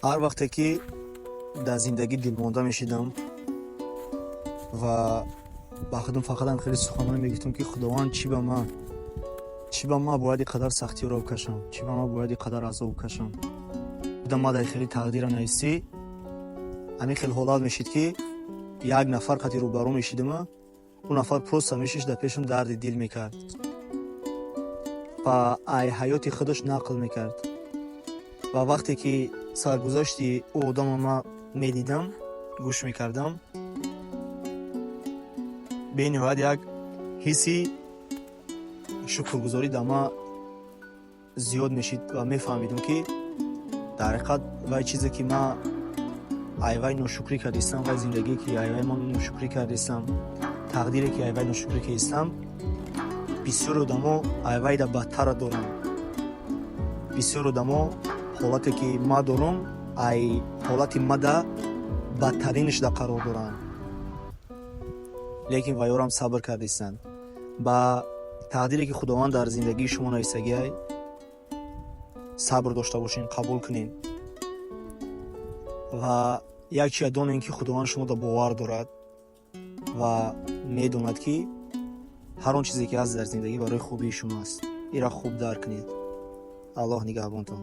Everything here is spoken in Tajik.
Ҳар вақте ки дар зиндагӣ дилмонда мешидам ва ба худам фақатам хеле суханҳое мегуфтам, ки Худованд, чӣ ба ман, чӣ ба ман бояд ин қадар сахтиёро кашам, чӣ ба ман бояд ин қадар азоб кашам? Будам ма дар хели тақдира наистӣ. Ҳамин хел ҳолат мешид, ки як нафар қати рӯбарӯ мешидима, ӯ нафар просто мешишт, дар пешам дарди дил мекард ва ай ҳаёти худаш нақл мекард. Ва вақте ки саргузашти ӯ одама ман медидам, гӯш мекардам, бениҳоят як ҳисси шукргузорӣ дар ман зиёд мешид ва мефаҳмидам, ки дар ҳақиқат вай чизе, ки ман айвай ношукрӣ кардистам, вай зиндагие, ки айвай ман ношукрӣ кардистам, тақдире, ки айвай ношукрӣ кардистам, бисёр одамо айвайда бадтара доранд. Бисёр одамо ҳолате, ки ман дорам, ай ҳолати мада бадтаринашда қарор доранд, лекин вайёрам сабр кардистанд. Ба тақдире, ки Худованд дар зиндагии шумо нависагиай, сабр дошта бошен, қабул кунед ва як чиз донем, ки Худованд шуморо бовар дорад ва медонад, ки ҳар он чизе, ки ҳаст дар зиндагӣ, барои хубии шумо аст. Ира хуб дарк кунед. Аллоҳ нигаҳбонтон.